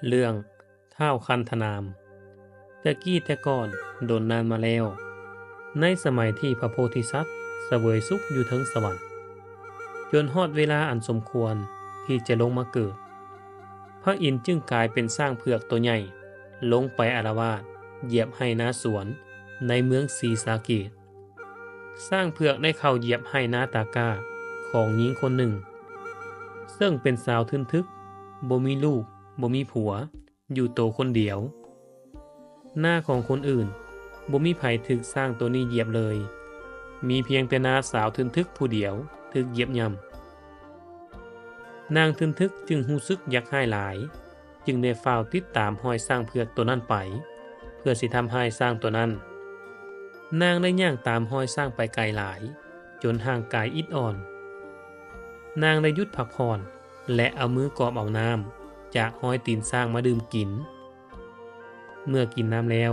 ເລື່ອງທ້າວຄັນທະນາມ. ແຕ່ກີ້ແຕ່ກ່ອນດົນນານມາແລ້ວ, ໃນສະໄໝທີ່ພະໂພທິສັດສະເຫວີຍສຸກຢູ່ເທິງສະຫວັນ, ຈົນຮອດເວລາອັນສົມຄວນທີ່ຈະລົງມາເກີດ, ພະອິນຈຶ່ງກາຍເປັນຊ້າງເຜືອກໂຕໃຫຍ່ ລົງໄປອາລະວາດຢຽບໄຮ່ນາສວນໃນເມືອງສີສາເກດ. ຊ້າງເຜືອກໄດ້ເຂົ້າຢຽບໄຮ່ນາຕາກ້າຂອງຍິງຄົນໜຶ່ງ ເຊິ່ງເປັນສາວທຶນທຶກ, ບໍ່ມີລູກ, ບໍ່ມີຜົວ, ຢູ່ໂຕຄົນດຽວ. ນາຂອງຄົນອື່ນບໍ່ມີໃຜຖືກຊ້າງໂຕນີ້ຢຽບເລີຍ, ມີພຽງແຕ່ນາສາວທຶນທຶກຜູ້ດຽວຖືກຢຽບຫຍ້ຳ. ນາງທຶນທຶກຈຶ່ງຮູ້ສຶກຢາກຮ້າຍຫຼາຍ, ຈຶ່ງໄດ້ຟ້າວຕິດຕາມຮອຍຊ້າງເຜືອກໂຕນັ້ນໄປ ເພື່ອຊິທຳຮ້າຍຊ້າງໂຕນັ້ນ. ນາງໄດ້ຍ່າງຕາມຮອຍຊ້າງໄປໄກຫຼາຍ, ຈົນຮ່າງກາຍອິດອ່ອນ. ນາງໄດ້ຢຸດພັກຜ່ອນ ແລະ ເອົາມືກອບເອົານ້ຳຈາກຮອຍຕີນຊ້າງມາດື່ມກິນ. ເມື່ອກິນນ້ຳແລ້ວ,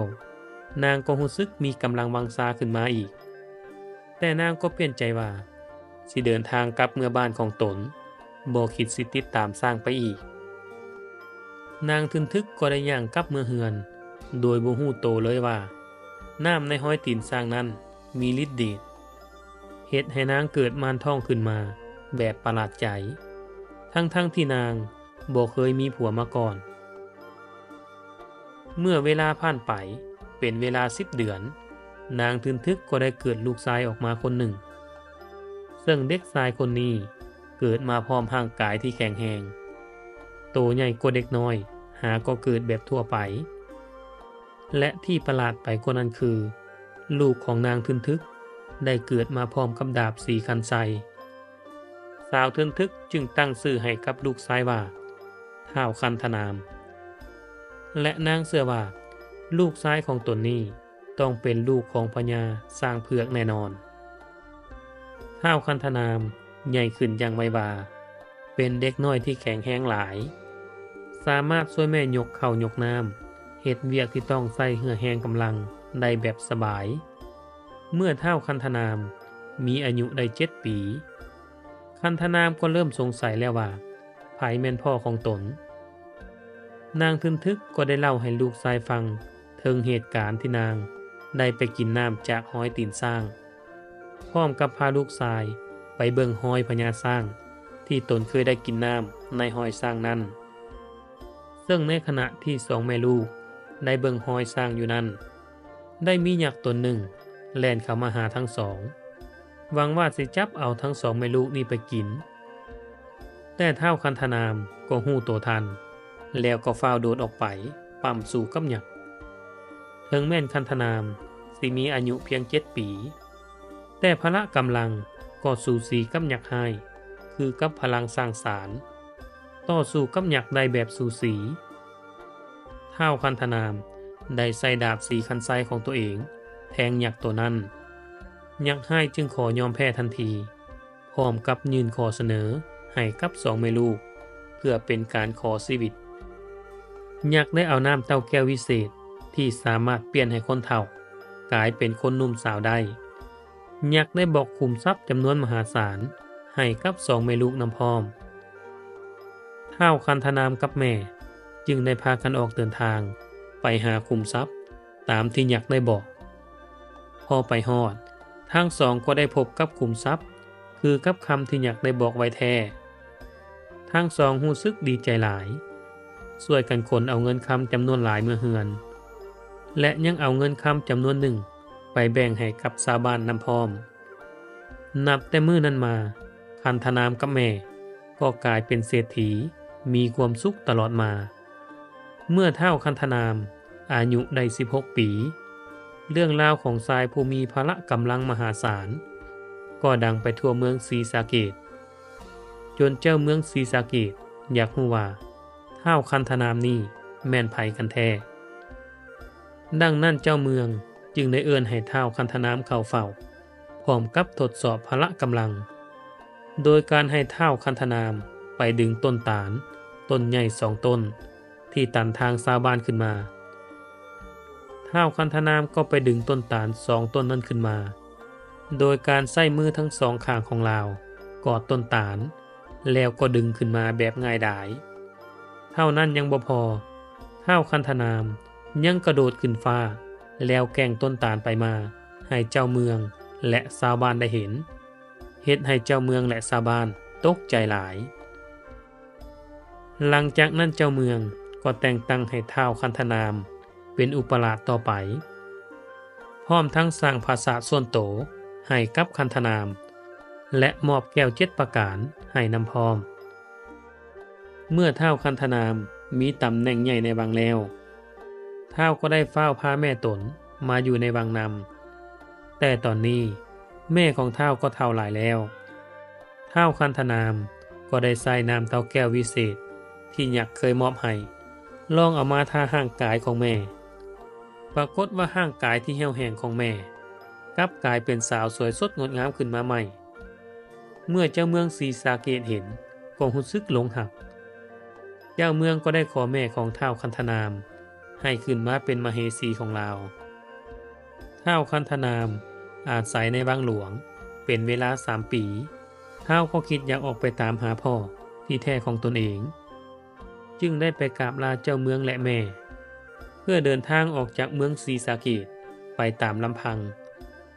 ນາງກໍຮູ້ສຶກມີກຳລັງວັງຊາຂຶ້ນມາອີກ. ແຕ່ນາງກໍປ່ຽນໃຈວ່າ ຊິເດີນທາງກັບເມືອບ້ານຂອງຕົນ, ບໍ່ຄິດຊິຕິດຕາມຊ້າງໄປອີກ. ນາງທຶນທຶກກໍໄດ້ຍ່າງກັບເມືອເຮືອນ ໂດຍບໍ່ຮູ້ໂຕເລີຍວ່າ ນ້ຳໃນຮອຍຕີນຊ້າງນັ້ນມີລິດເດດ, ເຮັດໃຫ້ນາງເກີດມ່ານທ້ອງຂຶ້ນມາແບບປະຫຼາດໃຈ, ທັງໆທີ່ນາງບໍ່ເຄີຍມີຜົວມາກ່ອນ. ເມື່ອເວລາຜ່ານໄປເປັນເວລາສິບເດືອນ, ນາງທຶນທຶກກໍໄດ້ເກີດລູກຊາຍອອກມາຄົນໜຶ່ງ, ເຊິ່ງເດັກຊາຍຄົນນີ້ເກີດມາພ້ອມຮ່າງກາຍທີ່ແຂງແຮງ, ໂຕໃຫຍ່ກວ່າເດັກນ້ອຍ, ຫາກໍເກີດແບບທົ່ວໄປ. ແລະ ທີ່ປະຫຼາດໄປກວ່ານັ້ນຄື ລູກຂອງນາງທຶນທຶກໄດ້ເກີດມາພ້ອມກັບດາບສີຄັນໄຊ. ສາວທຶນທຶກຈຶ່ງຕັ້ງຊື່ໃຫ້ກັບລູກຊາຍວ່າ ທ້າວຄັນທະນາມ ແລະ ນາງເຊື່ອວ່າ ລູກຊາຍຂອງຕົນນີ້ຕ້ອງເປັນລູກຂອງພະຍາຊ້າງເຜືອກແນ່ນອນ. ທ້າວຄັນທະນາມໃຫຍ່ຂຶ້ນຢ່າງໄວວາ, ເປັນເດັກນ້ອຍທີ່ແຂງແຮງຫຼາຍ, ສາມາດຊ່ວຍແມ່ຍົກເຂົ້າຍົກນ້ຳ, ເຮັດວຽກທີ່ຕ້ອງໃຊ້ເຫື່ອແຮງກຳລັງໄດ້ແບບສະບາຍ. ເມື່ອທ້າວຄັນທະນາມມີອາຍຸໄດ້ເຈັດປີ, ຄັນທະນາມກໍເລີ່ມສົງໄສແລ້ວວ່າ ໃຜແມ່ນພໍ່ຂອງຕົນ. ນາງທຶນທຶກກໍໄດ້ເລົ່າໃຫ້ລູກຊາຍຟັງເຖິງເຫດການທີ່ນາງໄດ້ໄປກິນນ້ຳຈາກຮອຍຕີນຊ້າງ, ພ້ອມກັບພາລູກຊາຍໄປເບິ່ງຮອຍພະຍາຊ້າງທີ່ຕົນເຄີຍໄດ້ກິນນ້ຳໃນຮອຍຊ້າງນັ້ນ. ເຊິ່ງໃນຂະນະທີ່ສອງແມ່ລູກໄດ້ເບິ່ງຮອຍຊ້າງຢູ່ນັ້ນ, ໄດ້ມີຍັກຕົນໜຶ່ງແລ່ນເຂົ້າມາຫາທັງສອງ, ຫວັງວ່າຊິຈັບເອົາທັງສອງແມ່ລູກນີ້ໄປກິນ. ແຕ່ທ້າວຄັນທະນາມກໍຮູ້ໂຕທັນ, ແລ້ວກໍຟ້າວໂດດອອກໄປປ້ຳສູ້ກັບຍັກ. ເຖິງແມ່ນຄັນທະນາມຊິມີອາຍຸພຽງເຈັດປີ, ແຕ່ພະລະກຳລັງກໍສູສີກັບຍັກຮ້າຍ, ຄືກັບພະລັງສ້າງສານ, ຕໍ່ສູ້ກັບຍັກໄດ້ແບບສູສີ. ທ້າວຄັນທະນາມໄດ້ໃຊ້ດາບສີຄັນໄຊຂອງຕົວເອງແທງຍັກໂຕນັ້ນ. ຍັກຮ້າຍຈຶ່ງຂໍຍອມແພ້ທັນທີ, ພ້ອມກັບຍື່ນຂໍ້ສະເໜີໃຫ້ກັບສອງແມ່ລູກ ເພື່ອເປັນການຂໍຊີວິດ. ຍັກໄດ້ເອົານ້ຳເຕົ້າແກ້ວວິເສດທີ່ສາມາດປ່ຽນໃຫ້ຄົນເຖົ້າກາຍເປັນຄົນໜຸ່ມສາວໄດ້. ຍັກໄດ້ບອກຂຸມຊັບຈຳນວນມະຫາສານໃຫ້ກັບສອງແມ່ລູກນຳພ້ອມ. ທ້າວຄັນທະນາມກັບແມ່ຈຶ່ງໄດ້ພາກັນອອກເດີນທາງໄປຫາຂຸມຊັບຕາມທີ່ຍັກໄດ້ບອກ. ພໍໄປຮອດ, ທັງສອງກໍໄດ້ພົບກັບຂຸມຊັບຄືກັບຄຳທີ່ຍັກໄດ້ບອກໄວ້ແທ້. ທັງສອງຮູ້ສຶກດີໃຈຫຼາຍ, ຊ່ວຍກັນຂົນເອົາເງິນຄຳຈຳນວນຫຼາຍເມືອເຮືອນ ແລະ ຍັງເອົາເງິນຄຳຈຳນວນໜຶ່ງໄປແບ່ງໃຫ້ກັບຊາວບ້ານນຳພ້ອມ. ນັບແຕ່ມື້ນັ້ນມາ, ຄັນທະນາມກັບແມ່ກໍກາຍເປັນເສດຖີ, ມີຄວາມສຸກຕະຫຼອດມາ. ເມື່ອທ້າວຄັນທະນາມອາຍຸໄດ້ສິບຫົກປີ, ເລື່ອງລາວຂອງຊາຍຜູ້ມີພະລະກຳລັງມະຫາສານກໍດັງໄປທົ່ວເມືອງສີສະເກດ, ຈົນເຈົ້າເມືອງສີສະເກດຢາກຮູ້ວ່າ ທ້າວຄັນທະນາມນີ້ແມ່ນໃຜກັນແທ້. ດັ່ງນັ້ນເຈົ້າເມືອງຈຶ່ງໄດ້ເອີ້ນໃຫ້ທ້າວຄັນທະນາມເຂົ້າເຝົ້າ ພ້ອມກັບທົດສອບພະລະກຳລັງ ໂດຍການໃຫ້ທ້າວຄັນທະນາມໄປດຶງຕົ້ນຕານຕົ້ນໃຫຍ່ສອງຕົ້ນ ທີ່ຕັນທາງຊາວບ້ານຂຶ້ນມາ. ທ້າວຄັນທະນາມກໍໄປດຶງຕົ້ນຕານສອງຕົ້ນນັ້ນຂຶ້ນມາ ໂດຍການໃຊ້ມືທັງສອງຂ້າງຂອງລາວກອດຕົ້ນຕານ ແລ້ວກໍດຶງຂຶ້ນມາແບບງ່າຍດາຍ. ເທົ່ານັ້ນຍັງບໍ່ພໍ, ທ້າວຄັນທະນາມຍັງກະໂດດຂຶ້ນຟ້າ ແລ້ວແກ່ງຕົ້ນຕານໄປມາໃຫ້ເຈົ້າເມືອງ ແລະ ຊາວບ້ານໄດ້ເຫັນ, ເຮັດໃຫ້ເຈົ້າເມືອງ ແລະ ຊາວບ້ານຕົກໃຈຫຼາຍ. ຫຼັງຈາກນັ້ນເຈົ້າເມືອງກໍແຕ່ງຕັ້ງໃຫ້ທ້າວຄັນທະນາມເປັນອຸປະລາດຕໍ່ໄປ, ພ້ອມທັງສ້າງຜາສາດສ່ວນໂຕໃຫ້ກັບຄັນທະນາມ ແລະ ມອບແກ້ວເຈັດປະການໃຫ້ນຳພ້ອມ. ເມື່ອທ້າວຄັນທະນາມມີຕຳແໜ່ງໃຫຍ່ໃນວັງແລ້ວ, ທ້າວກໍໄດ້ຟ້າວພາແມ່ຕົນມາຢູ່ໃນວັງນຳ. ແຕ່ຕອນນີ້ແມ່ຂອງທ້າວກໍເຖົ້າຫຼາຍແລ້ວ. ທ້າວຄັນທະນາມກໍໄດ້ໃຊ້ນ້ຳເຕົ້າແກ້ວວິເສດທີ່ຍັກເຄີຍມອບໃຫ້ ລອງເອົາມາທາຮ່າງກາຍຂອງແມ່. ປາກົດວ່າຮ່າງກາຍທີ່ແຫ້ວແຫ້ງຂອງແມ່ ກັບກາຍເປັນສາວສວຍສົດງົດງາມຂຶ້ນມາໃໝ່. ເມື່ອເຈົ້າເມືອງສີສາເກດເຫັນ ກໍຮູ້ສຶກຫຼົງຮັກ. ເຈົ້າເມືອງກໍໄດ້ຂໍແມ່ຂອງທ້າວຄັນທະນາມໃຫ້ຂຶ້ນມາເປັນມະເຫສີຂອງລາວ. ທ້າວຄັນທະນາມອາໄສໃນວັງຫຼວງເປັນເວລາສາມປີ. ທ້າວກໍຄິດຢາກອອກໄປຕາມຫາພໍ່ທີ່ແທ້ຂອງຕົນເອງ, ຈຶ່ງໄດ້ໄປກາບລາເຈົ້າເມືອງ ແລະ ແມ່ ເພື່ອເດີນທາງອອກຈາກເມືອງສີສາເກດໄປຕາມລຳພັງ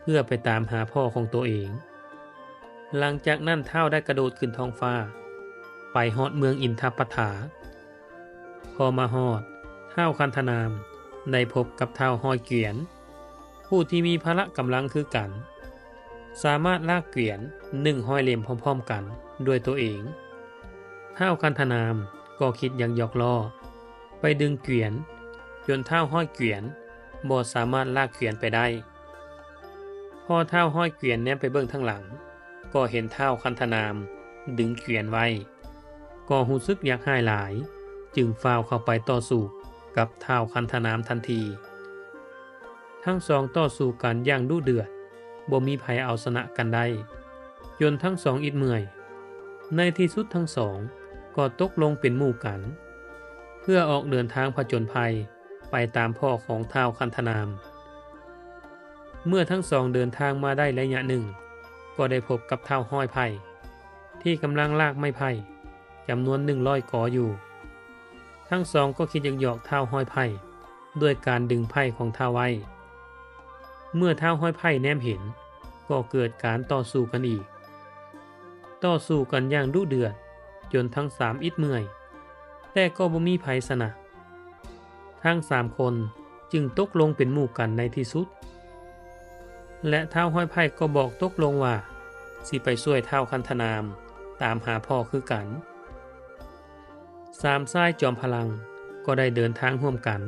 ເພື່ອໄປຕາມຫາພໍ່ຂອງໂຕເອງ. ຫຼັງຈາກນັ້ນທ້າວໄດ້ກະໂດດຂຶ້ນທ້ອງຟ້າ ໄປຮອດເມືອງອິນທະປັດຖາ. ພໍມາຮອດ, ທ້າວຄັນທະນາມໄດ້ພົບກັບທ້າວຮ້ອຍກວຽນ, ຜູ້ທີ່ມີພະລະກຳລັງຄືກັນ, ສາມາດລາກກວຽນໜຶ່ງຮ້ອຍເຫຼັ້ມພ້ອມໆກັນດ້ວຍໂຕເອງ. ທ້າວຄັນທະນາມກໍຄິດຢາກຫຍອກລໍ້ ໄປດຶງກວຽນ ຈົນທ້າວຮ້ອຍກວຽນບໍ່ສາມາດລາກກວຽນໄປໄດ້. ພໍທ້າວຮ້ອຍກວຽນແນມໄປເບິ່ງທາງຫຼັງ ກໍເຫັນທ້າວຄັນທະນາມດຶງກວຽນໄວ້ ກໍຮູ້ສຶກຢາກຮ້າຍຫຼາຍ, ຈຶ່ງຟ້າວເຂົ້າໄປຕໍ່ສູ້ກັບທ້າວຄັນທະນາມທັນທີ. ທັງສອງຕໍ່ສູ້ກັນຢ່າງດຸເດືອດ, ບໍ່ມີໃຜເອົາຊະນະກັນໄດ້, ຈົນທັງສອງອິດເມື່ອຍ. ໃນທີ່ສຸດທັງສອງກໍຕົກລົງເປັນໝູ່ກັນ ເພື່ອອອກເດີນທາງຜະຈົນໄພ ໄປຕາມພໍ່ຂອງທ້າວຄັນທະນາມ. ເມື່ອທັງສອງເດີນທາງມາໄດ້ໄລຍະໜຶ່ງ, ກໍໄດ້ພົບກັບທ້າວຮ້ອຍໄຜ່ ທີ່ກຳລັງລາກໄມ້ໄຜ່ຈຳນວນໜຶ່ງຮ້ອຍກໍຢູ່. ທັງສອງກໍຄິດຢາກຫຍອກທ້າວຮ້ອຍໄຜ່ດ້ວຍການດຶງໄຜ່ຂອງທ້າວໄວ້. ເມື່ອທ້າວຮ້ອຍໄຜ່ແນມເຫັນ, ກໍເກີດການຕໍ່ສູ້ກັນອີກ. ຕໍ່ສູ້ກັນຢ່າງດຸເດືອດ ຈົນທັງສາມອິດເມື່ອຍ, ແຕ່ກໍບໍ່ມີໃຜຊະນະ. ທັງສາມຄົນຈຶ່ງຕົກລົງເປັນໝູ່ກັນໃນທີ່ສຸດ ແລະ ທ້າວຮ້ອຍໄຜ່ກໍບອກຕົກລົງວ່າ ຊິໄປຊ່ວຍທ້າວຄັນທະນາມຕາມຫາພໍ່ຄືກັນ. ສາມຊາຍຈອມພະລັງກໍໄດ້ເດີນທາງຮ່ວມກັນ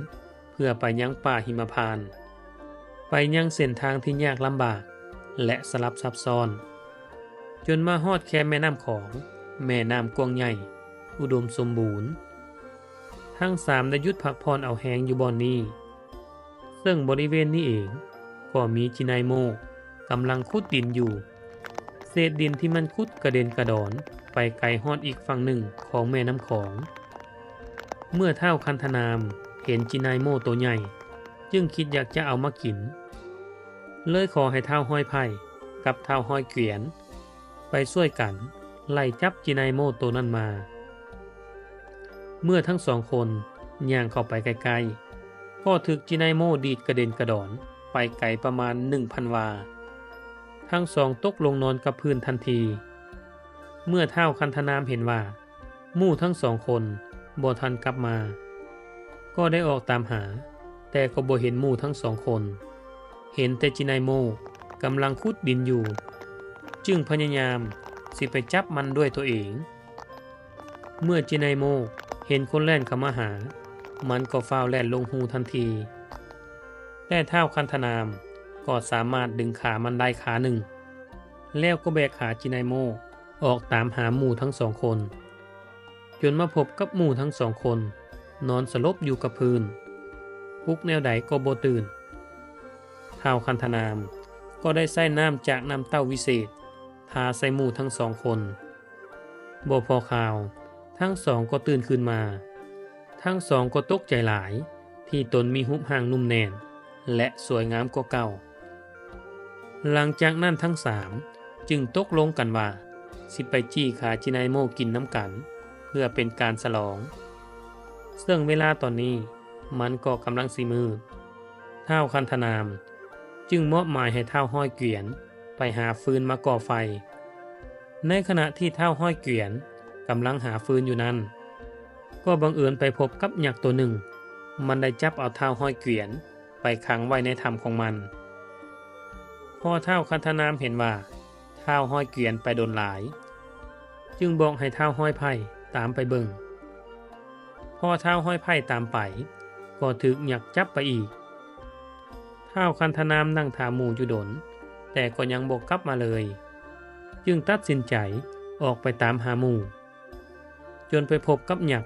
ເພື່ອໄປຍັງປ່າຫິມະພານ, ໄປຍັງເສັ້ນທາງທີ່ຍາກລຳບາກ ແລະ ສະຫຼັບຊັບຊ້ອນ, ຈົນມາຮອດແຄມແມ່ນ້ຳຂອງ, ແມ່ນ້ຳກວ້າງໃຫຍ່, ອຸດົມສົມບູນ. ທັງສາມໄດ້ຢຸດພັກຜ່ອນເອົາແຮງຢູ່ບ່ອນນີ້, ເຊິ່ງບໍລິເວນນີ້ເອງກໍມີຈີນາຍໂມກຳລັງຂຸດດິນຢູ່. ເສດດິນທີ່ມັນຂຸດກະເດັນກະດອນໄປໄກຮອດອີກຝັ່ງໜຶ່ງຂອງແມ່ນ້ຳຂອງ. ເມື່ອທ້າວຄັນທະນາມເຫັນຈີນາຍໂມໂຕໃຫຍ່ ຈຶ່ງຄິດຢາກຈະເອົາມາກິນ, ເລີຍຂໍໃຫ້ທ້າວຮ້ອຍໄຜ່ກັບທ້າວຮ້ອຍກວຽນໄປຊ່ວຍກັນໄລ່ຈັບຈີນາຍໂມໂຕນັ້ນມາ. ເມື່ອທັງສອງຄົນຍ່າງເຂົ້າໄປໃກ້ໆ, ກໍຖືກຈີນາຍໂມດີດກະເດັນກະດອນໄປໄກປະມານໜຶ່ງພັນວາ. ທັງສອງຕົກລົງນອນກັບພື້ນທັນທີ. ເມື່ອທ້າວຄັນທະນາມເຫັນວ່າໝູ່ທັງສອງຄົນບໍ່ທັນກັບມາ, ກໍໄດ້ອອກຕາມຫາ, ແຕ່ກໍບໍ່ເຫັນໝູ່ທັງສອງຄົນ, ເຫັນແຕ່ຈີນາຍໂມກຳລັງຂຸດດິນຢູ່, ຈຶ່ງພະຍາຍາມຊິໄປຈັບມັນດ້ວຍໂຕເອງ. ເມື່ອຈີນາຍໂມກເຫັນຄົນແລ່ນເຂົ້າມາຫາ, ມັນກໍຟ້າວແລ່ນລົງຮູທັນທີ. ແຕ່ທ້າວຄັນທະນາມກໍສາມາດດຶງຂາມັນໄດ້ຂາໜຶ່ງ, ແລ້ວກໍແບກຂາຈີນາຍໂມກອອກຕາມຫາໝູ່ທັງສອງຄົນ, ຈົນມາພົບກັບໝູ່ທັງສອງຄົນນອນສະຫຼົບຢູ່ກັບພື້ນ, ປຸກແນວໃດກໍບໍ່ຕື່ນ. ທ້າວຄັນທະນາມກໍໄດ້ໃຊ້ນ້ຳຈາກນ້ຳເຕົ້າວິເສດ ທາໃສ່ໝູ່ທັງສອງຄົນ. ບໍ່ພໍຂ່າວ, ທັງສອງກໍຕື່ນຂຶ້ນມາ. ທັງສອງກໍຕົກໃຈຫຼາຍທີ່ຕົນມີຮູບຮ່າງໜຸ່ມແໜ້ນ ແລະ ສວຍງາມກວ່າເກົ່າ. ຫຼັງຈາກນັ້ນທັງສາມຈຶ່ງຕົກລົງກັນວ່າ ຊິໄປຈີ່ຂາຈີນາຍໂມກິນນຳກັນ ເພື່ອເປັນການສະຫຼອງ. ເຊິ່ງເວລາຕອນນີ້ ມັນກໍກຳລັງຊິມືດ. ທ້າວຄັນທະນາມຈຶ່ງມອບໝາຍໃຫ້ທ້າວຮ້ອຍກວຽນໄປຫາຟືນມາກໍ່ໄຟ. ໃນຂະນະທີ່ທ້າວຮ້ອຍກວຽນກຳລັງຫາຟືນຢູ່ນັ້ນ ກໍບັງເອີນໄປພົບກັບຍັກໂຕໜຶ່ງ, ມັນໄດ້ຈັບເອົາທ້າວຮ້ອຍກວຽນໄປຂັງໄວ້ໃນຖ້ຳຂອງມັນ. ພໍທ້າວຄັນທະນາມເຫັນວ່າ ທ້າວຮ້ອຍກວຽນໄປດົນຫຼາຍ, ຈຶ່ງບອກໃຫ້ທ້າວຮ້ອຍໄພ້ຕາມໄປເບິ່ງ. ພໍທ້າວຮ້ອຍໄພ້ຕາມໄປ, ກໍຖືກຍັກຈັບໄປອີກ. ທ້າວຄັນທະນາມນັ່ງຖ້າໝູ່ຢູ່ດົນ, ແຕ່ກໍຍັງບໍ່ກັບມາເລີຍ, ຈຶ່ງຕັດສິນໃຈອອກໄປຕາມຫາໝູ່. ຈົນໄປພົບກັບຍັກ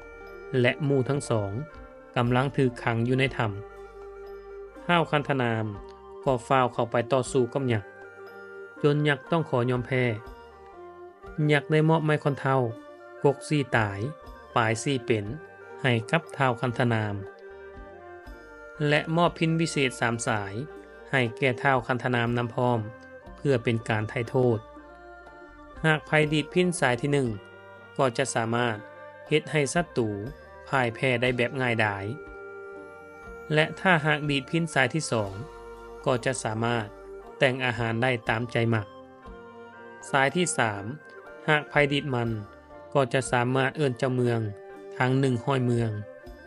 ແລະ ໝູ່ທັງສອງກຳລັງຖືກຂັງຢູ່ໃນຖ້ຳ. ທ້າວຄັນທະນາມກໍຟ້າວເຂົ້າໄປຕໍ່ສູ້ກັບຍັກ, ຈົນຍັກຕ້ອງຂໍຍອມແພ້. ຍັກໄດ້ມອບໄມ້ຂ້ອນເທົ້າ ກົກຊີ້ຕາຍ ປາຍຊີ້ເປັນ ໃຫ້ກັບທ້າວຄັນທະນາມ ແລະ ມອບພິນວິເສດສາມສາຍໃຫ້ແກ່ທ້າວຄັນທະນາມນຳພ້ອມ ເພື່ອເປັນການໄຖ່ໂທດ. ຫາກໃຜດີດພິນສາຍທີໜຶ່ງ ກໍຈະສາມາດເຮັດໃຫ້ສັດຕູພ່າຍແພ້ໄດ້ແບບງ່າຍດາຍ ແລະ ຖ້າຫາກດີດພິນສາຍທີສອງ ກໍຈະສາມາດແຕ່ງອາຫານໄດ້ຕາມໃຈມັກ. ສາຍທີສາມ ຫາກໃຜດີດມັນ ກໍຈະສາມາດເອີ້ນເຈົ້າເມືອງທັງໜຶ່ງຮ້ອຍເມືອງ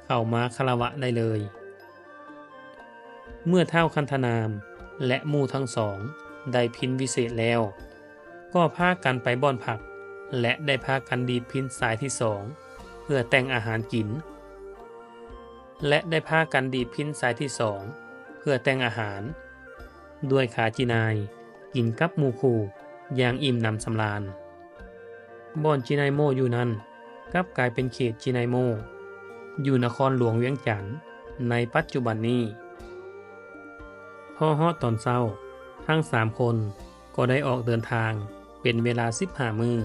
ເຂົ້າມາຄາລະວະໄດ້ເລີຍ. ເມື່ອທ້າວຄັນທະນາມ ແລະ ໝູ່ທັງສອງໄດ້ພິນວິເສດແລ້ວ ກໍພາກັນໄປບ່ອນພັກ ແລະ ໄດ້ພາກັນດີດພິນສາຍທີສອງເພື່ອແຕ່ງອາຫານກິນ ແລະ ໄດ້ພາກັນດີດພິນສາຍທີສອງເພື່ອແຕ່ງອາຫານ ດ້ວຍຂາຈີນາຍ ກິນກັບໝູ່ຄູ່ຢ່າງອີ່ມໜຳສຳລານ. ບ່ອນຈີນາຍໂມ້ຢູ່ນັ້ນ ກັບກາຍເປັນເຂດຈີນາຍໂມ້ ຢູ່ນະຄອນຫຼວງວຽງຈັນ ໃນປັດຈຸບັນນີ້. ພໍຮອດຕອນເຊົ້າ, ທັງສາມຄົນກໍໄດ້ອອກເດີນທາງເປັນເວລາສິບຫ້າມື້,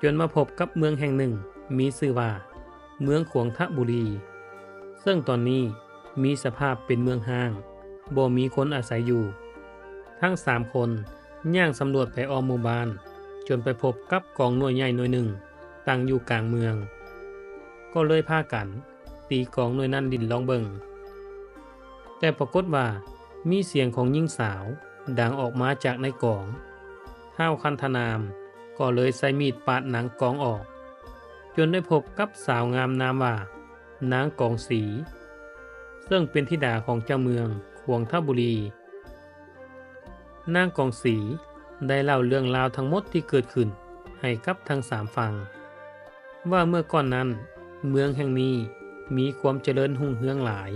ຈົນມາພົບກັບເມືອງແຫ່ງໜຶ່ງ ມີຊື່ວ່າ ເມືອງຂວງທະບູລີ, ເຊິ່ງຕອນນີ້ມີສະພາບເປັນເມືອງຮ້າງ, ບໍ່ມີຄົນອາໄສຢູ່. ທັງສາມຄົນຍ່າງສຳຫຼວດໄປອ້ອມໝູ່ບ້ານ, ຈົນໄປພົບກັບກອງໜ່ວຍໃຫຍ່ໜ່ວຍໜຶ່ງຕັ້ງຢູ່ກາງເມືອງ, ກໍເລີຍພາກັນຕີກອງໜ່ວຍນັ້ນຫຼິ້ນລອງເບິ່ງ. ແຕ່ປາກົດວ່າມີສຽງຂອງຍິງສາວດັງອອກມາຈາກໃນກອງ. ທ້າວຄັນທະນາມກໍເລີຍໃຊ້ມີດປາດໜັງກອງອອກ, ຈົນໄດ້ພົບກັບສາວງາມນາມວ່າ ນາງກອງສີ, ເຊິ່ງເປັນທິດາຂອງເຈົ້າເມືອງຂວງທະບູລີ. ນາງກອງສີໄດ້ເລົ່າເລື່ອງລາວທັງໝົດທີ່ເກີດຂຶ້ນໃຫ້ກັບທັງສາມຝັ່ງ, ວ່າເມື່ອກ່ອນນັ້ນເມືອງແຫ່ງນີ້ມີຄວາມຈະເລີນຮຸ່ງເຮືອງຫຼາຍ,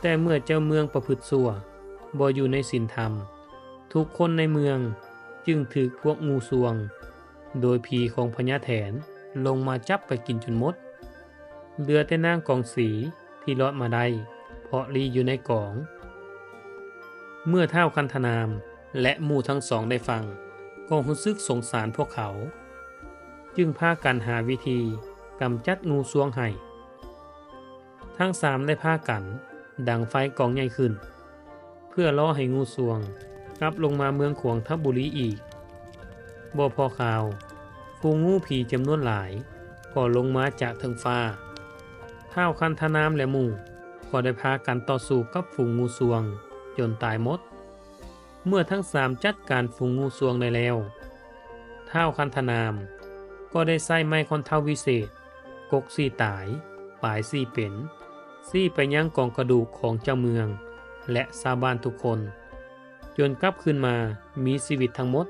ແຕ່ເມື່ອເຈົ້າເມືອງປະພຶດຊົ່ວ, ບໍ່ຢູ່ໃນສິນທຳ, ທຸກຄົນໃນເມືອງຈຶ່ງຖືກພວກງູສ່ວງ ໂດຍຜີຂອງພະຍາແຖນລົງມາຈັບໄປກິນຈົນໝົດ. ເຫຼືອແຕ່ນາງກອງສີທີ່ລອດມາໄດ້ ເພາະລີ້ຢູ່ໃນກອງ. ເມື່ອທ້າວຄັນທະນາມ ແລະ ໝູ່ທັງສອງໄດ້ຟັງ, ກໍຮູ້ສຶກສົງສານພວກເຂົາ, ຈຶ່ງພາກັນຫາວິທີກຳຈັດງູສ່ວງໃຫ້. ທັງສາມໄດ້ພາກັນດັງໄຟກອງໃຫຍ່ຂຶ້ນ ເພື່ອລໍໃຫ້ງູສ່ວງກັບລົງມາເມືອງຂວງທະບູລີອີກ. ບໍ່ພໍຂ່າວ, ຝູງງູຜີຈຳນວນຫຼາຍກໍລົງມາຈາກເທິງຟ້າ. ທ້າວຄັນທະນາມ ແລະ ໝູ່ກໍໄດ້ພາກັນຕໍ່ສູ້ກັບຝູງງູສ່ວງຈົນຕາຍໝົດ. ເມື່ອທັງສາມຈັດການຝູງງູສ່ວງໄດ້ແລ້ວ, ທ້າວຄັນທະນາມກໍໄດ້ໃຊ້ໄມ້ຄ້ອນເທົ້າວິເສດ ກົກຊີ້ຕາຍ ປາຍຊີ້ເປັນ, ຊີ້ໄປຍັງກອງກະດູກຂອງເຈົ້າເມືອງ ແລະ ຊາວບ້ານທຸກຄົນ, ຈົນກັບຄືນມາມີຊີວິດທັງໝົດ.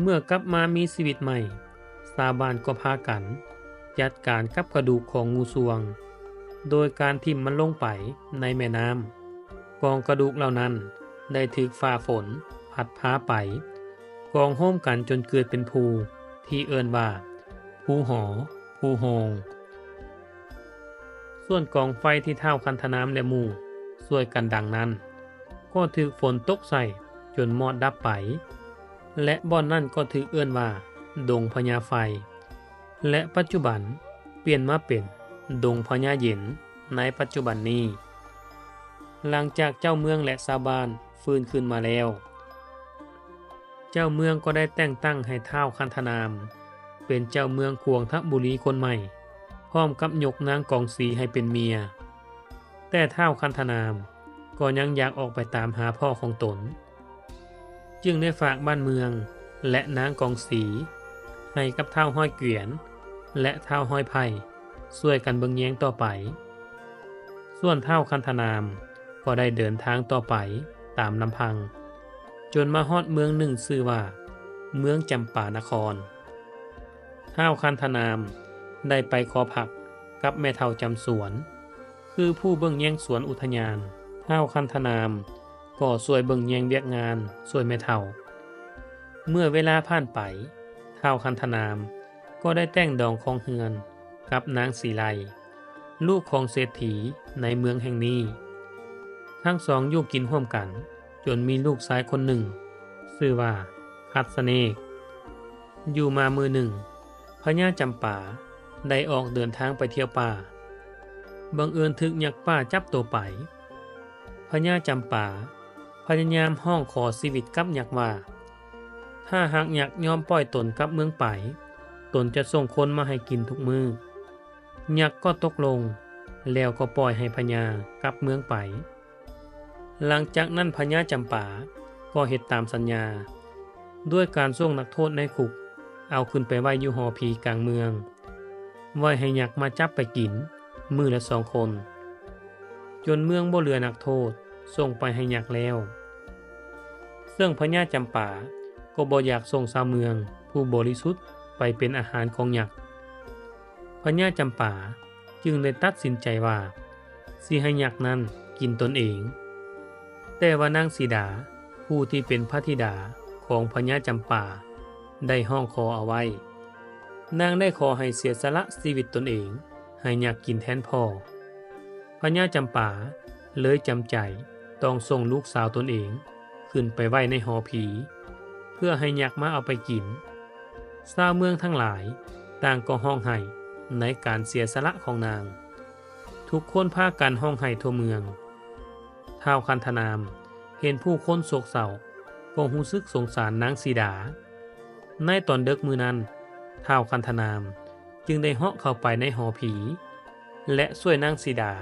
ເມື່ອກັບມາມີຊີວິດໃໝ່, ຊາວບ້ານກໍພາກັນຈັດການກັບກະດູກຂອງງູສ່ວງ ໂດຍການຖິ້ມມັນລົງໄປໃນແມ່ນ້ຳ. ກອງກະດູກເຫຼົ່ານັ້ນໄດ້ຖືກຟ້າຝົນພັດພາໄປ ກອງໂຮມກັນຈົນເກີດເປັນພູທີ່ເອີ້ນວ່າ ພູຫໍ, ພູໂຮງ. ສ່ວນກອງໄຟທີ່ທ້າວຄັນທະນາມ ແລະ ໝູ່ຊ່ວຍກັນດັງນັ້ນ ກໍຖືກຝົນຕົກໃສ່ຈົນມອດດັບໄປ ແລະ ບ່ອນນັ້ນກໍຖືກເອີ້ນວ່າ ດົງພະຍາໄຟ ແລະ ປັດຈຸບັນປ່ຽນມາເປັນ ດົງພະຍາເຢັນ ໃນປັດຈຸບັນນີ້. ຫຼັງຈາກເຈົ້າເມືອງ ແລະ ຊາວບ້ານຟື້ນຄືນມາແລ້ວ, ເຈົ້າເມືອງກໍໄດ້ແຕ່ງຕັ້ງໃຫ້ທ້າວຄັນທະນາມ ເປັນເຈົ້າເມືອງຂວງທະບູລີຄົນໃໝ່, ພ້ອມກັບຍົກນາງກອງສີໃຫ້ເປັນເມຍ. ແຕ່ທ້າວຄັນທະນາມກໍຍັງຢາກອອກໄປຕາມຫາພໍ່ຂອງຕົນ, ຈຶ່ງໄດ້ຝາກບ້ານເມືອງ ແລະ ນາງກອງສີ ໃຫ້ກັບທ້າວຮ້ອຍກວຽນ ແລະ ທ້າວຮ້ອຍໄຜ່ ຊ່ວຍກັນເບິ່ງແຍງຕໍ່ໄປ. ສ່ວນທ້າວຄັນທະນາມກໍໄດ້ເດີນທາງຕໍ່ໄປຕາມລຳພັງ, ຈົນມາຮອດເມືອງໜຶ່ງຊື່ວ່າ ເມືອງຈຳປານະຄອນ. ທ້າວຄັນທະນາມໄດ້ໄປຂໍພັກກັບແມ່ເຖົ້າຈຳສວນ ຄືຜູ້ເບິ່ງແຍງສວນອຸທະຍານ. ທ້າວຄັນທະນາມກໍຊ່ວຍເບິ່ງແຍງວຽກງານຊ່ວຍແມ່ເຖົ້າ. ເມື່ອເວລາຜ່ານໄປ, ທ້າວຄັນທະນາມກໍໄດ້ແຕ່ງດອງຄອງເຮືອນກັບນາງສີໄລ ລູກຂອງເສດຖີໃນເມືອງແຫ່ງນີ້. ທັງສອງຢູ່ກິນຮ່ວມກັນຈົນມີລູກຊາຍຄົນໜຶ່ງ ຊື່ວ່າ ຄັດສະເນກ. ຢູ່ມາມື້ໜຶ່ງ, ພະຍາຈຳປາໄດ້ອອກເດີນທາງໄປທ່ຽວປ່າ, ບັງເອີນຖືກຍັກປ່າຈັບໂຕໄປ. ພະຍາຈຳປາພະຍາຍາມຮ້ອງຂໍຊີວິດກັບຍັກວ່າ ຖ້າຫາກຍັກຍອມປ່ອຍຕົນກັບເມືອງໄປ, ຕົນຈະສົ່ງຄົນມາໃຫ້ກິນທຸກມື້. ຍັກກໍຕົກລົງ, ແລ້ວກໍປ່ອຍໃຫ້ພະຍາກັບເມືອງໄປ. ຫຼັງຈາກນັ້ນພະຍາຈຳປາກໍເຮັດຕາມສັນຍາ ດ້ວຍການສົ່ງນັກໂທດໃນຄຸກ ເອົາຂຶ້ນໄປໄວ້ຢູ່ຫໍຜີກາງເມືອງ, ໄວ້ໃຫ້ຍັກມາຈັບໄປກິນມື້ລະສອງຄົນ, ຈົນເມືອງບໍ່ເຫຼືອນັກໂທດ ສົ່ງໄປໃຫ້ຍັກແລ້ວ. ເຊິ່ງພະຍາຈຳປາກໍບໍ່ຢາກສົ່ງຊາວເມືອງຜູ້ບໍລິສຸດໄປເປັນອາຫານຂອງຍັກ. ພະຍາຈຳປາຈຶ່ງໄດ້ຕັດສິນໃຈວ່າ ຊິໃຫ້ຍັກນັ້ນກິນຕົນເອງ. ແຕ່ວ່ານາງສີດາ ຜູ້ທີ່ເປັນພະທິດາຂອງພະຍາຈຳປາ ໄດ້ຮ້ອງຂໍເອົາໄວ້. ນາງໄດ້ຂໍໃຫ້ເສຍສະຫຼະຊີວິດຕົນເອງໃຫ້ຍັກກິນແທນພໍ່. ພະຍາຈຳປາເລີຍຈຳໃຈຕ້ອງສົ່ງລູກສາວຕົນເອງຂຶ້ນໄປໄວ້ໃນຫໍຜີ ເພື່ອໃຫ້ຍັກມາເອົາໄປກິນ. ຊາວເມືອງທັງຫຼາຍຕ່າງກໍຮ້ອງໄຫ້ໃນການເສຍສະຫຼະຂອງນາງ. ທຸກຄົນພາກັນຮ້ອງໄຫ້ທົ່ວເມືອງ. ທ້າວຄັນທະນາມເຫັນຜູ້ຄົນໂສກເສົ້າ ກໍຮູ້ສຶກສົງສານນາງສີດາ. ໃນຕອນເດິກມື້ນັ້ນ, ທ້າວຄັນທະນາມຈຶ່ງໄດ້ເຫາະເຂົ້າໄປໃນຫໍຜີ ແລະ ຊ່ວຍນາງສີດາ.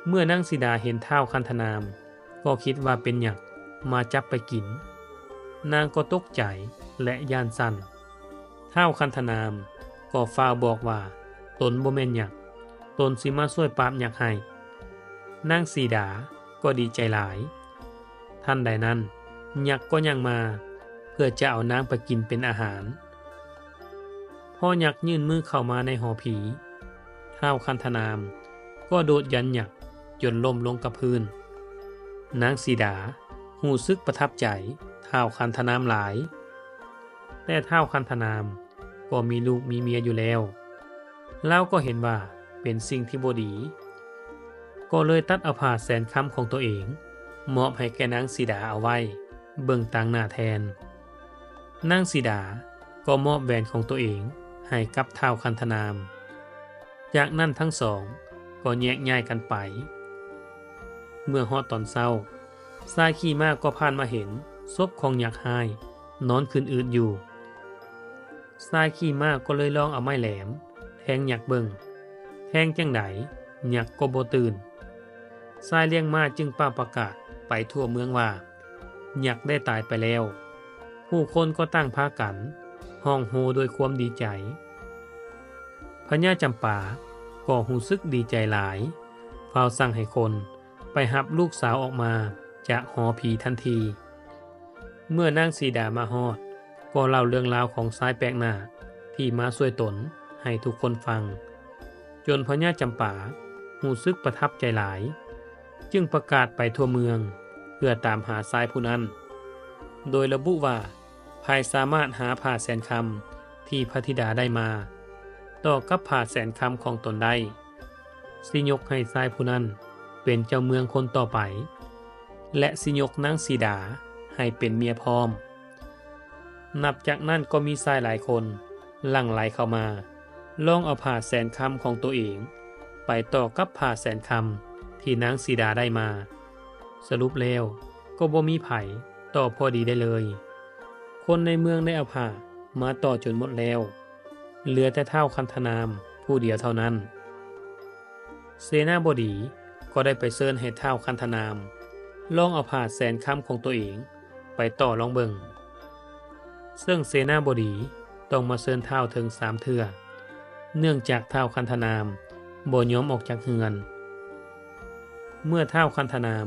ເມື່ອນາງສີດາເຫັນທ້າວຄັນທະນາມ ກໍຄິດວ່າເປັນຍັກມາຈັບໄປກິນ. ນາງກໍຕົກໃຈ ແລະ ຢ້ານສັ່ນ. ທ້າວຄັນທະນາມກໍຟ້າວບອກວ່າຕົນບໍ່ແມ່ນຍັກ, ຕົນຊິມາຊ່ວຍປາບຍັກໃຫ້. ນາງສີດາກໍດີໃຈຫຼາຍ. ທັນໃດນັ້ນ, ຍັກກໍຍ່າງມາເພື່ອຈະເອົານາງໄປກິນເປັນອາຫານ. ພໍຍັກຍື່ນມືເຂົ້າມາໃນຫໍຜີ, ທ້າວຄັນທະນາມກໍໂດດຢັນຍັກຈົນລົ້ມລົງກັບພື້ນ. ນາງສີດາຮູ້ສຶກປະທັບໃຈທ້າວຄັນທະນາມຫຼາຍ. ແຕ່ທ້າວຄັນທະນາມກໍມີລູກມີເມຍຢູ່ແລ້ວ. ລາວກໍເຫັນວ່າເປັນສິ່ງທີ່ບໍ່ດີ, ກໍເລີຍຕັດເອົາຜ້າແສນຄຳຂອງຕົວເອງມອບໃຫ້ແກ່ນາງສີດາເອົາໄວ້ເບິ່ງຕ່າງໜ້າແທນ. ນາງສີດາກໍມອບແຫວນຂອງຕົວເອງໃຫ້ກັບທ້າວຄັນທະນາມ. ຈາກນັ້ນທັງສອງກໍແຍກຍ້າຍກັນໄປ. ເມື່ອຮອດຕອນເຊົ້າ, ຊາຍຂີ່ມ້າກໍຜ່ານມາເຫັນສົບຂອງຍັກຮ້າຍນອນຂຶ້ນອືດຢູ່. ຊາຍຂີ່ມ້າກໍເລີຍລອງເອົາໄມ້ແຫຼມແທງຍັກເບິ່ງ. ແທງຈັ່ງໃດຍັກກໍບໍ່ຕື່ນ. ຊາຍລ້ຽງມ້າຈຶ່ງປ່າວປະກາດໄປທົ່ວເມືອງວ່າ ຍັກໄດ້ຕາຍໄປແລ້ວ. ຜູ້ຄົນກໍຕ່າງພາກັນຮ້ອງໂຮດ້ວຍຄວາມດີໃຈ. ພະຍາຈຳປາກໍຮູ້ສຶກດີໃຈຫຼາຍ, ຟ້າວສັ່ງໃຫ້ຄົນໄປຮັບລູກສາວອອກມາຈາກຫໍຜີທັນທີ. ເມື່ອນາງສີດາມາຮອດ, ກໍເລົ່າເລື່ອງລາວຂອງຊາຍແປກໜ້າທີ່ມາຊ່ວຍຕົນໃຫ້ທຸກຄົນຟັງ, ຈົນພະຍາຈຳປາຮູ້ສຶກປະທັບໃຈຫຼາຍ, ຈຶ່ງປະກາດໄປທົ່ວເມືອງເພື່ອຕາມຫາຊາຍຜູ້ນັ້ນ, ໂດຍລະບຸວ່າ ໃຜສາມາດຫາຜ້າແສນຄຳທີ່ພະທິດາໄດ້ມາ ຕໍ່ກັບຜ້າແສນຄຳຂອງຕົນໄດ້, ຊິຍົກໃຫ້ຊາຍຜູ້ນັ້ນເປັນເຈົ້າເມືອງຄົນຕໍ່ໄປ ແລະ ຊິຍົກນາງສີດາໃຫ້ເປັນເມຍພ້ອມ. ນັບຈາກນັ້ນກໍມີຊາຍຫຼາຍຄົນຫຼັ່ງໄຫຼເຂົ້າມາ ລອງເອົາຜ້າແສນຄຳຂອງຕົວເອງໄປຕໍ່ກັບຜ້າແສນຄຳທີ່ນາງສີດາໄດ້ມາ. ສະຫຼຸບແລ້ວກໍບໍ່ມີໃຜຕໍ່ພໍດີໄດ້ເລີຍ. ຄົນໃນເມືອງໄດ້ເອົາຜ້າມາຕໍ່ຈົນໝົດແລ້ວ, ເຫຼືອແຕ່ທ້າວຄັນທະນາມຜູ້ດຽວເທົ່ານັ້ນ. ເສນາບໍດີກໍໄດ້ໄປເຊີນໃຫ້ທ້າວຄັນທະນາມລອງເອົາຜ້າແສນຄຳຂອງຕົວເອງໄປຕໍ່ລອງເບິ່ງ ເຊິ່ງເສນາບໍດີຕ້ອງມາເຊີນທ້າວເຖິງສາມເທື່ອ ເນື່ອງຈາກທ້າວຄັນທະນາມບໍ່ຍອມອອກຈາກເຮືອນ. ເມື່ອທ້າວຄັນທະນາມ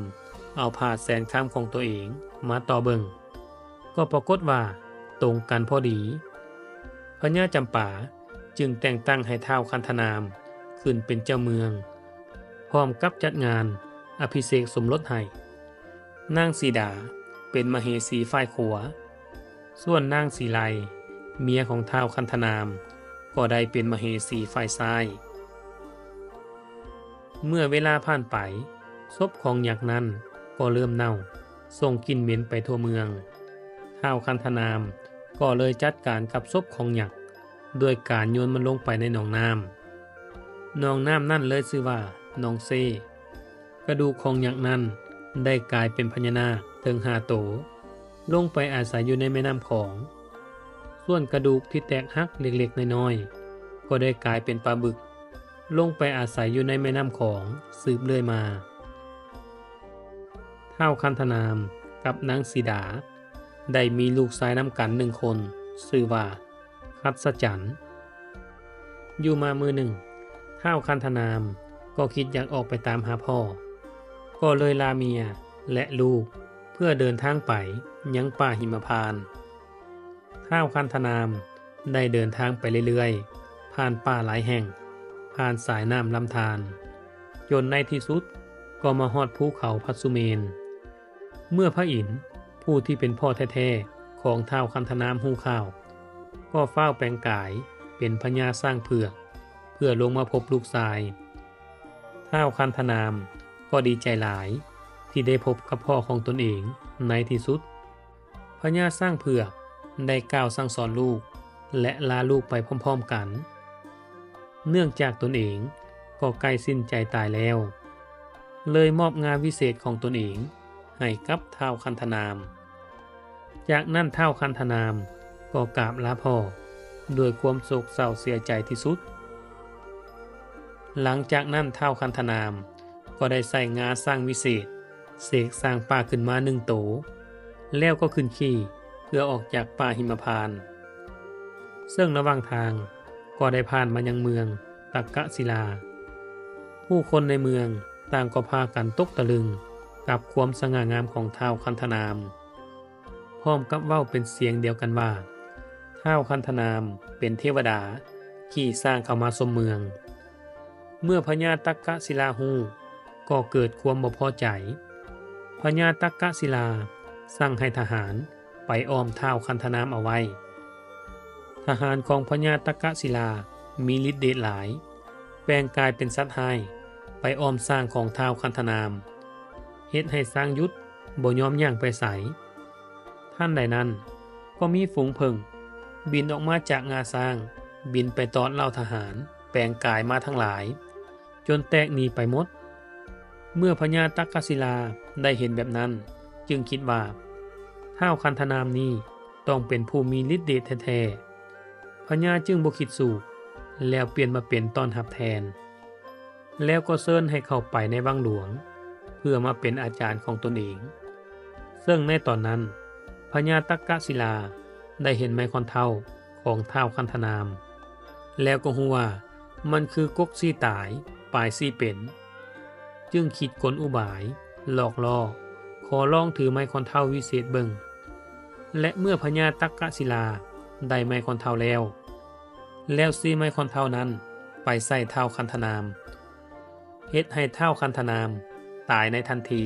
ເອົາຜ້າແສນຄຳຂອງຕົວເອງມາຕໍ່ເບິ່ງ ກໍປາກົດວ່າຕົງກັນພໍດີ. ພະຍາຈຳປາຈຶ່ງແຕ່ງຕັ້ງໃຫ້ທ້າວຄັນທະນາມຂຶ້ນເປັນເຈົ້າເມືອງ ພ້ອມກັບຈັດງານອະພິເສກສົມລົດໃຫ້. ນາງສີດາເປັນມະເຫສີຝ່າຍຂວາ, ສ່ວນນາງສີໄລ ເມຍຂອງທ້າວຄັນທະນາມ ກໍໄດ້ເປັນມະເຫສີຝ່າຍຊ້າຍ. ເມື່ອເວລາຜ່ານໄປ, ສົບຂອງຍັກນັ້ນກໍເລີ່ມເນົ່າ, ສົ່ງກິ່ນເໝັນໄປທົ່ວເມືອງ. ທ້າວຄັນທະນາມກໍເລີຍຈັດການກັບສົບຂອງຍັກ ດ້ວຍການໂຍນມັນລົງໄປໃນໜອງນ້ຳ. ໜອງນ້ຳນັ້ນເລີຍຊື່ວ່າໜອງເຊ. ກະດູກຂອງຍັກນັ້ນໄດ້ກາຍເປັນພະຍານາກເຖິງຫ້າໂຕ, ລົງໄປອາໄສຢູ່ໃນແມ່ນ້ຳຂອງ. ສ່ວນກະດູກທີ່ແຕກຫັກເລັກໆນ້ອຍໆ ກໍໄດ້ກາຍເປັນປາບຶກ, ລົງໄປອາໄສຢູ່ໃນແມ່ນ້ຳຂອງສືບເລື້ອຍມາ. ທ້າວຄັນທະນາມກັບນາງສີດາ ໄດ້ມີລູກຊາຍນຳກັນໜຶ່ງຄົນ, ຊື່ວ່າ ຄັດສະຈັນ. ຢູ່ມາມື້ໜຶ່ງ, ທ້າວຄັນທະນາມກໍຄິດຢາກອອກໄປຕາມຫາພໍ່, ກໍເລີຍລາເມຍ ແລະ ລູກ ເພື່ອເດີນທາງໄປຍັງປ່າຫິມະພານ. ທ້າວຄັນທະນາມໄດ້ເດີນທາງໄປເລື້ອຍໆ, ຜ່ານປ່າຫຼາຍແຫ່ງ, ຜ່ານສາຍນ້ຳລຳທານ, ຈົນໃນທີ່ສຸດກໍມາຮອດພູເຂົາພັດສຸເມນ. ເມື່ອພະອິນ ຜູ້ທີ່ເປັນພໍ່ແທ້ໆຂອງທ້າວຄັນທະນາມຮູ້ຂ່າວ, ກໍຟ້າວແປງກາຍເປັນພະຍາຊ້າງເຜືອກ ເພື່ອລົງມາພົບລູກຊາຍ. ທ້າວຄັນທະນາມກໍດີໃຈຫຼາຍທີ່ໄດ້ພົບກັບພໍ່ຂອງຕົນເອງໃນທີ່ສຸດ. ພະຍາຊ້າງເຜືອກໄດ້ກ່າວສັ່ງສອນລູກ ແລະ ລາລູກໄປພ້ອມໆກັນ. ເນື່ອງຈາກຕົນເອງກໍໃກ້ສິ້ນໃຈຕາຍແລ້ວ, ເລີຍມອບງາວິເສດຂອງຕົນເອງໃຫ້ກັບທ້າວຄັນທະນາມ. ຈາກນັ້ນທ້າວຄັນທະນາມກໍກາບລາພໍ່ດ້ວຍຄວາມໂສກເສົ້າເສຍໃຈທີ່ສຸດ. ຫຼັງຈາກນັ້ນທ້າວຄັນທະນາມ ກໍໄດ້ໃຊ້ງາຊ້າງວິເສດ ເສກຊ້າງປ່າຂຶ້ນມາໜຶ່ງໂຕ, ແລ້ວກໍຂຶ້ນຂີ່ເພື່ອອອກຈາກປ່າຫິມະພານ. ເຊິ່ງລະຫວ່າງທາງກໍໄດ້ຜ່ານມາຍັງເມືອງຕັກກະສິລາ. ຜູ້ຄົນໃນເມືອງຕ່າງກໍພາກັນຕົກຕະລຶງກັບຄວາມສະຫງ່າງາມຂອງທ້າວຄັນທະນາມ, ພ້ອມກັບເວົ້າເປັນສຽງດຽວກັນວ່າ ທ້າວຄັນທະນາມເປັນເທວະດາຂີ່ຊ້າງເຂົ້າມາຊົມເມືອງ. ເມື່ອພະຍາຕັກກະສິລາຮູ້ ກໍເກີດຄວາມບໍ່ພໍໃຈ. ພະຍາຕັກກະສິລາສັ່ງໃຫ້ທະຫານໄປອ້ອມທ້າວຄັນທະນາມເອົາໄວ້. ທະຫານຂອງພະຍາຕັກກະສິລາມີລິດເດດຫຼາຍ, ແປງກາຍເປັນສັດຮ້າຍ ໄປອ້ອມຊ້າງຂອງທ້າວຄັນທະນາມ, ເຮັດໃຫ້ຊ້າງຢຸດ ບໍ່ຍອມຍ່າງໄປໃສ. ທັນໃດນັ້ນ ກໍມີຝູງເຜິ້ງບິນອອກມາຈາກງາຊ້າງ, ບິນໄປຕອດເຫຼົ່າທະຫານແປງກາຍມາທັງຫຼາຍ, ຈົນແຕກໜີໄປໝົດ. ເມື່ອພະຍາຕັກກະສິລາໄດ້ເຫັນແບບນັ້ນ, ຈຶ່ງຄິດວ່າ ທ້າວຄັນທະນາມນີ້ຕ້ອງເປັນຜູ້ມີລິດເດດແທ້ໆ. ພະຍາຈຶ່ງບໍ່ຄິດສູ້, ແລ້ວປ່ຽນມາເປັນຕ້ອນຮັບແທນ. ແລ້ວກໍເຊີນໃຫ້ເຂົ້າໄປໃນວັງຫຼວງ ເພື່ອມາເປັນອາຈານຂອງຕົນເອງ. ເຊິ່ງໃນຕອນນັ້ນ ພະຍາຕັກກະສິລາໄດ້ເຫັນໄມ້ຄ້ອນເທົ້າຂອງທ້າວຄັນທະນາມ ແລ້ວກໍຮູ້ວ່າມັນຄືກົກຊີ້ຕາຍປາຍຊີ້ເປັນ, ຈຶ່ງຄິດກົນອຸບາຍຫຼອກລໍ້ ຂໍລອງຖືໄມ້ຄ້ອນເທົ້າວິເສດເບິ່ງ. ແລະ ເມື່ອພະຍາຕັກກະສິລາໄດ້ໄມ້ຄ້ອນເທົ້າແລ້ວ, ແລ້ວຊີ້ໄມ້ຄ້ອນເທົ້ານັ້ນໄປໃສ່ທ້າວຄັນທະນາມ, ເຮັດໃຫ້ທ້າວຄັນທະນາມຕາຍໃນທັນທີ.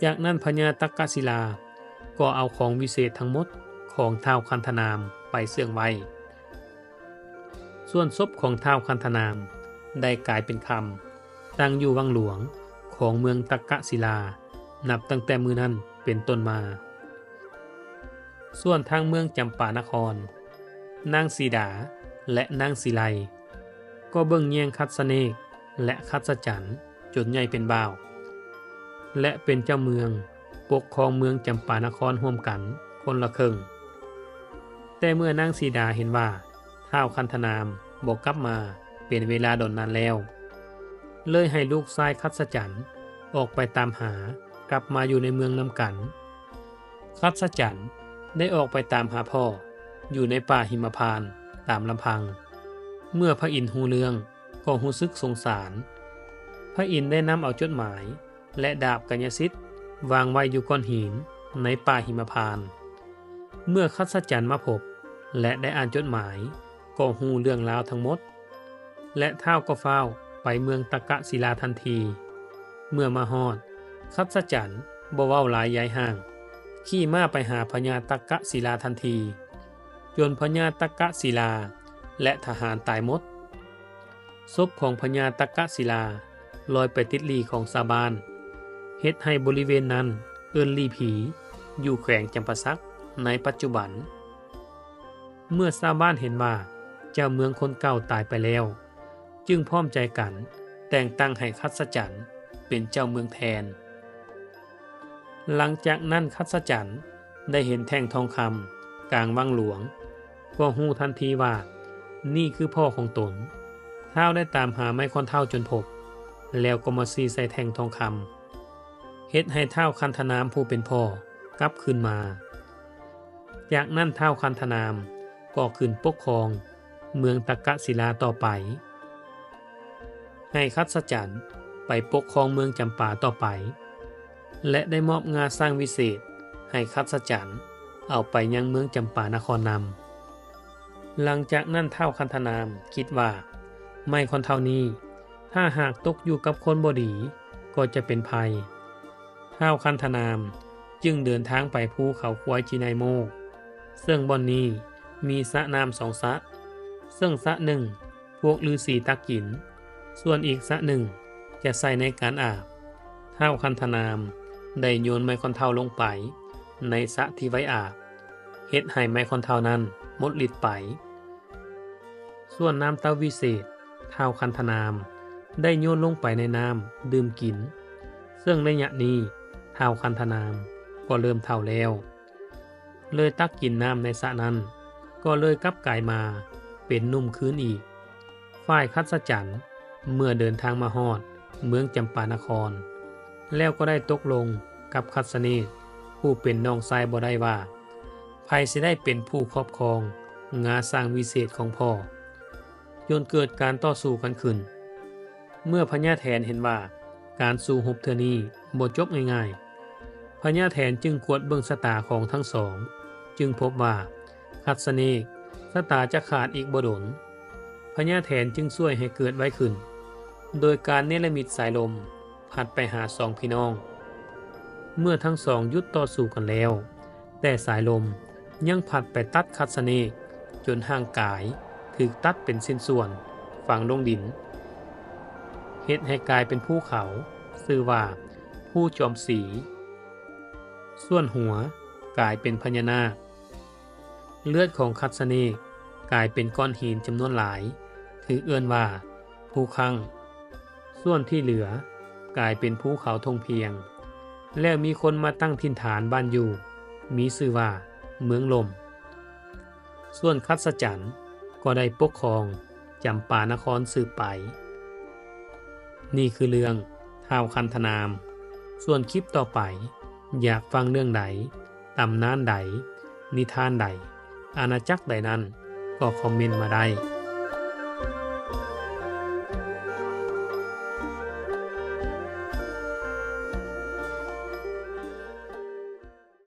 ຈາກນັ້ນພະຍາຕັກກະສິລາກໍເອົາຂອງວິເສດທັງໝົດຂອງທ້າວຄັນທະນາມໄປເຊື່ອງໄວ້. ສ່ວນສົບຂອງທ້າວຄັນທະນາມໄດ້ກາຍເປັນຄຳ ຕັ້ງຢູ່ວັງຫຼວງຂອງເມືອງຕັກກະສິລາ ນັບຕັ້ງແຕ່ມື້ນັ້ນເປັນຕົ້ນມາ. ສ່ວນທາງເມືອງຈຳປານະຄອນ, ນາງສີດາ ແລະ ນາງສີໄລ ກໍເບິ່ງແຍງຄັດສະເນກ ແລະ ຄັດສະຈັນ ຈົນໃຫຍ່ເປັນບ່າວ ແລະ ເປັນເຈົ້າເມືອງປົກຄອງເມືອງຈຳປານະຄອນຮ່ວມກັນຄົນລະເຄິ່ງ. ແຕ່ເມື່ອນາງສີດາເຫັນວ່າ ທ້າວຄັນທະນາມບໍ່ກັບມາເປັນເວລາດົນນານແລ້ວ, ເລີຍໃຫ້ລູກຊາຍຄັດສະຈັນອອກໄປຕາມຫາ ກັບມາຢູ່ໃນເມືອງນຳກັນ. ຄັດສະຈັນໄດ້ອອກໄປຕາມຫາພໍ່ຢູ່ໃນປ່າຫິມະພານຕາມລຳພັງ. ເມື່ອພະອິນຮູ້ເລື່ອງກໍຮູ້ສຶກສົງສານ. ພະອິນໄດ້ນຳເອົາຈົດໝາຍ ແລະ ດາບກາຍະສິດວາງໄວ້ຢູ່ກ້ອນຫີນໃນປ່າຫິມະພານ. ເມື່ອຄັດສະຈັນມາພົບ ແລະ ໄດ້ອ່ານຈົດໝາຍ ກໍຮູ້ເລື່ອງລາວທັງໝົດ ແລະ ທ້າວກໍຟ້າວໄປເມືອງຕັກກະສິລາທັນທີ. ເມື່ອມາຮອດ, ຄັດສະຈັນບໍ່ເວົ້າຫຼາຍຢາຍຫ່າງ, ຂີ່ມ້າໄປຫາພະຍາຕັກກະສິລາທັນທີ, ຈົນພະຍາຕັກກະສິລາ ແລະ ທະຫານຕາຍໝົດ. ສົບຂອງພະຍາຕັກກະສິລາລອຍໄປຕິດລີ້ຂອງຊາວບ້ານ, ເຮັດໃຫ້ບໍລິເວນນັ້ນເອີ້ນລີ້ຜີ ຢູ່ແຂວງຈຳປາສັກໃນປັດຈຸບັນ. ເມື່ອຊາວບ້ານເຫັນວ່າເຈົ້າເມືອງຄົນເກົ່າຕາຍໄປແລ້ວ, ຈຶ່ງພ້ອມໃຈກັນແຕ່ງຕັ້ງໃຫ້ຄັດສະຈັນເປັນເຈົ້າເມືອງແທນ. ຫຼັງຈາກນັ້ນຄັດສະຈັນໄດ້ເຫັນແທ່ງທອງຄຳກາງວັງຫຼວງ, ກໍຮູ້ທັນທີວ່ານີ້ຄືພໍ່ຂອງຕົນ. ທ້າວໄດ້ຕາມຫາໄມ້ຄ້ອນເທົ້າຈົນພົບ, ແລ້ວກໍມາຊີ້ໃສ່ແທ່ງທອງຄຳ, ເຮັດໃຫ້ທ້າວຄັນທະນາມຜູ້ເປັນພໍ່ກັບຄືນມາ. ຈາກນັ້ນທ້າວຄັນທະນາມກໍຂຶ້ນປົກຄອງເມືອງຕັກກະສິລາຕໍ່ໄປ. ໃຫ້ຄັດສະຈັນໄປປົກຄອງເມືອງຈຳປາຕໍ່ໄປ ແລະ ໄດ້ມອບງາຊ້າງວິເສດໃຫ້ຄັດສະຈັນເອົາໄປຍັງເມືອງຈຳປານະຄອນນຳ. ຫຼັງຈາກນັ້ນທ້າວຄັນທະນາມຄິດວ່າ ໄມ້ຄ້ອນເທົ້ານີ້ ຖ້າຫາກຕົກຢູ່ກັບຄົນບໍ່ດີ ກໍຈະເປັນໄພ. ທ້າວຄັນທະນາມຈຶ່ງເດີນທາງໄປພູເຂົາຄວາຍຈີນາຍໂມກ, ເຊິ່ງບ່ອນນີ້ມີສະນ້ຳສອງສະ, ເຊິ່ງສະໜຶ່ງພວກລືສີຕັກກິນ, ສ່ວນອີກສະໜຶ່ງຈະໃຊ້ໃນການອາບ. ທ້າວຄັນທະນາມໄດ້ໂຍນໄມ້ຄ້ອນເທົ້າລົງໄປໃນສະທີ່ໄວ້ອາບ, ເຮັດໃຫ້ໄມ້ຄ້ອນເທົ້ານັ້ນໝົດລິດໄປ. ສ່ວນນ້ຳເຕົ້າວິເສດ ທ້າວຄັນທະນາມໄດ້ໂຍນລົງໄປໃນນ້ຳດື່ມກິນ, ເຊິ່ງໄລຍະນີ້ທ້າວຄັນທະນາມກໍເລີ່ມເຖົ້າແລ້ວ, ເລີຍຕັກກິນນ້ຳໃນສະນັ້ນ, ກໍເລີຍກັບກາຍມາເປັນໜຸ່ມຄືນອີກ. ຝ່າຍຄັດສະຈັນເມື່ອເດີນທາງມາຮອດເມືອງຈຳປານະຄອນ ແລ້ວກໍໄດ້ຕົກລົງກັບຄັດສະເນກ ຜູ້ເປັນນ້ອງຊາຍບໍ່ໄດ້ວ່າ ໃຜຊິໄດ້ເປັນຜູ້ຄອບຄອງງາຊ້າງວິເສດຂອງພໍ່, ຈົນເກີດການຕໍ່ສູ້ກັນຂຶ້ນ. ເມື່ອພະຍາແຖນເຫັນວ່າການສູ້ຮົບເທື່ອນີ້ບໍ່ຈົບງ່າຍໆ, ພະຍາແຖນຈຶ່ງກວດເບິ່ງຊະຕາຂອງທັງສອງ, ຈຶ່ງພົບວ່າຄັດສະເນກຊະຕາຈະຂາດອີກບໍ່ດົນ. ພະຍາແຖນຈຶ່ງຊ່ວຍໃຫ້ເກີດໄວຂຶ້ນ ໂດຍການເນລະມິດສາຍລົມພັດໄປຫາສອງພີ່ນ້ອງ. ເມື່ອທັງສອງຢຸດຕໍ່ສູ້ກັນແລ້ວ, ແຕ່ສາຍລົມຍັງພັດໄປຕັດຄັດສະເນກຈົນຮ່າງກາຍຖືກຕັດເປັນຊິ້ນສ່ວນຝັງລົງດິນ, ເຮັດໃຫ້ກາຍເປັນພູເຂົາ, ຊື່ວ່າພູຈອມສີ. ສ່ວນຫົວກາຍເປັນພະຍານາກ. ເລືອດຂອງຄັດສະເນກກາຍເປັນກ້ອນຫີນຈຳນວນຫຼາຍ, ຖືກເອີ້ນວ່າພູຄັງ. ສ່ວນທີ່ເຫຼືອກາຍເປັນພູເຂົາທົ່ງພຽງ, ແລ້ວມີຄົນມາຕັ້ງຖິ່ນຖານບ້ານຢູ່, ມີຊື່ວ່າເມືອງລົມ. ສ່ວນຄັດສະຈັນກໍໄດ້ປົກຄອງຈຳປານະຄອນສືບໄປ. ນີ້ຄືເລື່ອງທ້າວຄັນທະນາມ. ສ່ວນຄລິບຕໍ່ໄປ ຢາກຟັງເລື່ອງໃດ, ຕຳນານໃດ, ນິທານໃດ, ອານາຈັກໃດນັ້ນ ກໍຄອມເມັນມາໄດ້.